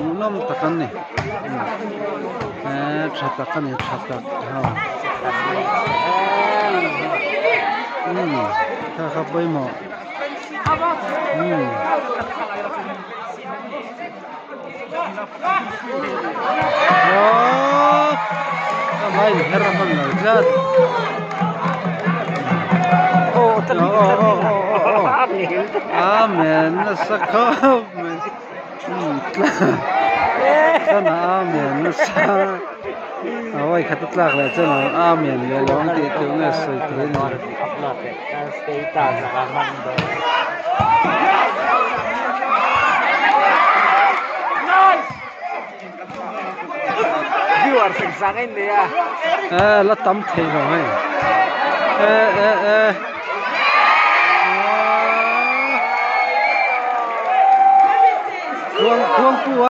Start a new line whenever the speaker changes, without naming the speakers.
Hmuhnawm tak an ni eee tha tak a ni tha tak ho umm kha kha pawimawh umm. Aww a hmai in her hman lo tlat aw aw aw aw amen nasa khawp mai chuan a amen nasa a vawikhat a tlak leh chuan a amen leh lo ang tih tur nge sawi thei a ni. Eh la tam thei lo hei eh eh eh khuang khuang pu a.